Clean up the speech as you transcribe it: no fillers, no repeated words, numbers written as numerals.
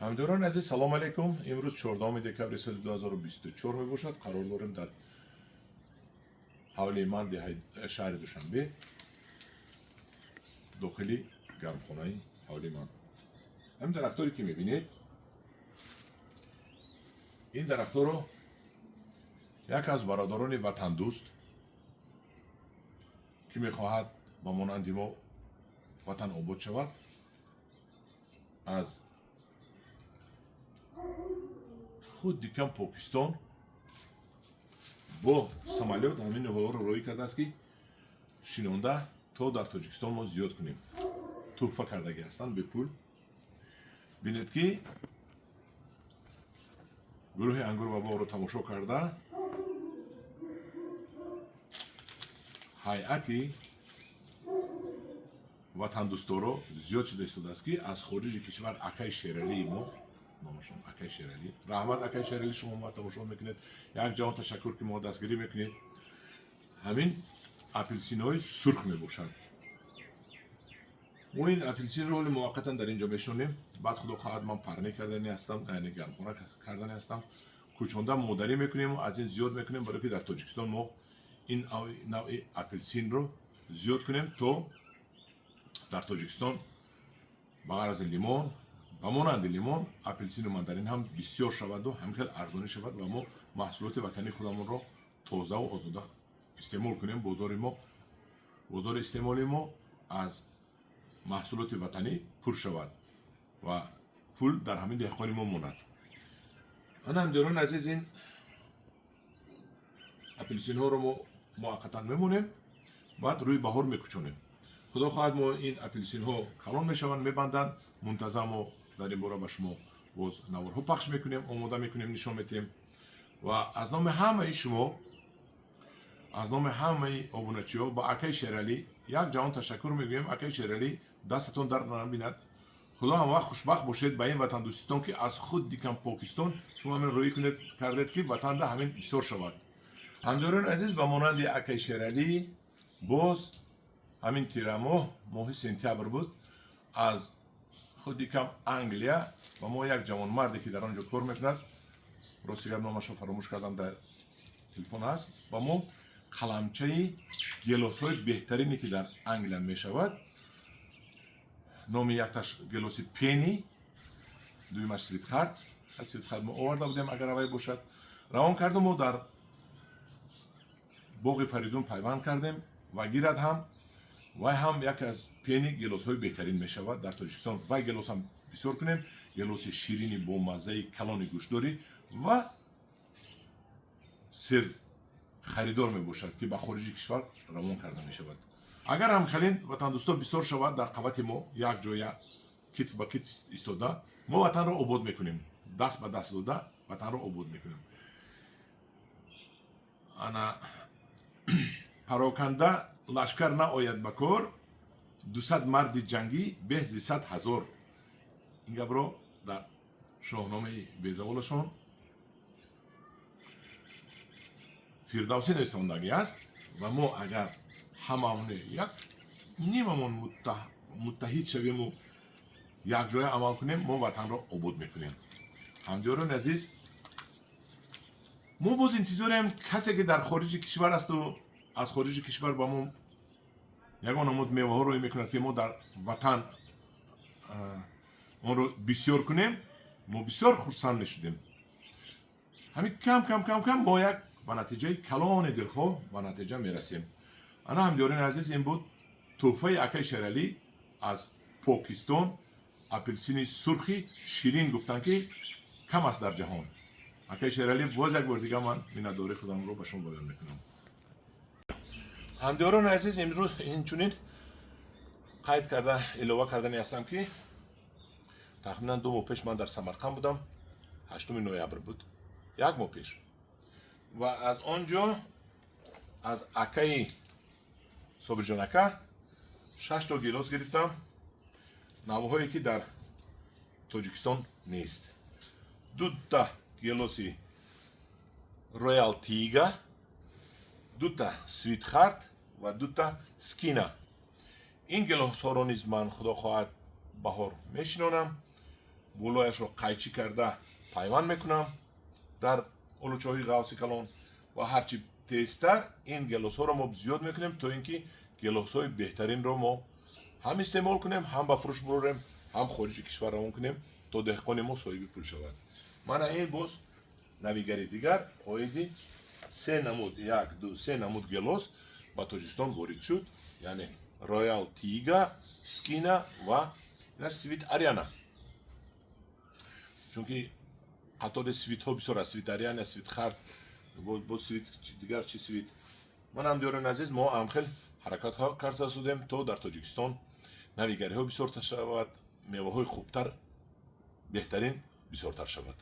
Ҳамдиёрони азиз, салом алейкум. Имрӯз 14 декабри соли 2024 мебошад. Қарор дорем дар ҳавлии ман, шаҳри Душанбе, дохили гармхонаи ҳавлии ман. Ҳамин дарахторе ки мебинед, ин дарахторо як аз бародарони ватандӯст, ки мехоҳад ба монанди мо ватан обод шавад, аз худ дикам Покистон бо самолёт ҳамин ниҳолҳоро роҳӣ кардааст, ки шинонда то дар Тоҷикистон мо зиёд кунем. Туҳфа кардагӣ ҳастанд бепул. Бинед, ки гурӯҳи Ангур ва боғро тамошо карда, ҳайати ватандӯсторо зиёд шуда истодааст, ки аз хориҷи кишвар акаи Шералии мо, номашон акаи Шералӣ, раҳмат, акаи Шералӣ, шумо мо тамошо мекунед, як ҷаҳон ташаккур, ки мо дастгирӣ мекунед. Ҳамин апелсинҳои сурх мебошад. Мо ин апелсинро ҳоли муваққатан дар ин ҷо мешинонем. Баъд, худо хоҳад, ман парне кардани ҳастам, яъне гармхона кардани ҳастам, кӯчонда модарӣ мекунем, аз ин зиёд мекунем, барое ки дар Тоҷикистон мо ин навъи апелсинро зиёд кунем, то дар Тоҷикистон ба ғайр аз лимон, ба монанди лимон, апелсину мандарин ҳам бисёр шаваду ҳамин хел арзонӣ шавад ва мо маҳсулоти ватании худамонро тозаву озода истеъмол кунем. Бозори мо, бозори истеъмоли мо аз маҳсулоти ватанӣ пур шавад ва пул дар ҳамин деҳқони мо монад. Ана, ҳамдиёрони азиз, ин апелсинҳоро мо муваққатан мемонем, баъд рӯи баҳор мекӯчонем. Худо хоҳад, мо ин апелсинҳо калон мешаванд, мебанданд мунтазам. Мо дар ин бора ба шумо боз наворҳо пахш мекунем, омода мекунем, нишон медиҳем. Ва аз номи ҳамаи шумо, аз номи ҳамаи обуначиҳо ба акаи Шералӣ як ҷаҳон ташаккур мегӯем. Акаи Шералӣ, дастатон дард набинад, худо ҳамавақт хушбахт бошед ба ин ватандӯститон, ки аз худ дикам Покистон шумо ҳамин рӯӣ кунед кардед, ки ватанда ҳамин бисёр шавад. Ҳамдиёрони азиз, ба монанди акаи Шералӣ, боз ҳамин тирамоҳ, моҳи сентябр буд, аз худи кам Англия ба мо як ҷавонмарде, ки дар он ҷо кор мекунад, рости гап, номашро фаромӯш кардам, дар телефон ҳаст, ба мо қаламчаи гелосҳои беҳтарине, ки дар Англия мешавад, номи якташ гелоси Пени, дуюмаш Свитхарт. Свитхарт мо оварда будем, агар авай бошад, равон кардем. Мо дар боғи Фаридун пайванд кардем ва гирад ҳам. Вай ҳам яке аз Пени гелосҳои беҳтарин мешавад дар Тоҷикистон. Вай гелос ҳам бисёр кунем, гелоси ширини бо маззаи калони гӯштдорӣ ва сир харидор мебошад, ки ба хориҷи кишвар равон карда мешавад. Агар ҳамхелин ватандӯсто бисёр шавад, дар қабати мо як ҷоя китф ба китф истода, мо ватанро обод мекунем, даст ба даст дода ватанро обод мекунем. Ана, пароканда лашкар наояд ба кор, 200 марди ҷангӣ беҳ зи 100 000. Ин гапро дар Шоҳномаи безаволашон Фирдавсӣ нависондагӣ аст. Ва мо агар ҳамаоне як нимамон муттаҳид шавему якҷоя амал кунем, мо ватанро обод мекунем. Ҳамдиёрони азиз, мо боз интизорем, касе ки дар хориҷи кишвар асту аз хориҷи кишвар ба мо ягон намуд меваҳо роҳӣ мекунад, ки мо дар ватан онро бисёр кунем, мо бисёр хурсанд мешудем. Ҳамин кам кам кам кам мо як ба натиҷаи калони дилхоҳ ба натиҷа мерасем. Ана, ҳамдиёрони азиз, ин буд тӯҳфаи акаи Шералӣ аз Покистон, апелсини сурхи ширин, гуфтанд, ки кам аст дар ҷаҳон. Акаи Шералӣ, боз як бор дига ман миннатдории худамро ба шумо баён мекунам. Ҳамдиёрони азиз, имрӯз инчунин қайд карда, илова кардани ҳастам, ки тахминан 2 моҳ пеш ман дар Самарқанд будам, 8 ноябр буд, як моҳ пеш, ва аз он ҷо аз акаи Собирҷон ака шашто гелос гирифтам, навъҳое ки дар Тоҷикистон нест: дута гелоси Роял Тига, дута Свитхарт ва дута Скина. Ин гелосҳоро низ ман, худо хоҳад, баҳор мешинонам. Болояшро қайчӣ карда пайванд мекунам дар олучаҳои ғафси калон ва ҳарчи тезтар ин гелосҳоро мо зиёд мекунем, то ин ки гелосҳои беҳтаринро мо ҳам истеъмол кунем, ҳам ба фурӯш бурорем, ҳам хориҷи кишвар равон кунем, то деҳқони мо соҳиби пул шавад. Мана ин боз навигари дигар оиди се намуд, як, ду, се намуд гелос ба Тоҷикистон ворид шуд, яъне Роял Тига, Скина ва Свит Ариана, чунки қатори свитҳо бисёр аст: Свит Ариана, Свит Харт, бо свит дигар чи свит. Ман ҳам, диёрони азиз, мо ҳамхел ҳаракатҳо карда судем, то дар Тоҷикистон навигариҳо бисёртар шавад, меваҳои хубтар, беҳтарин бисёртар шавад.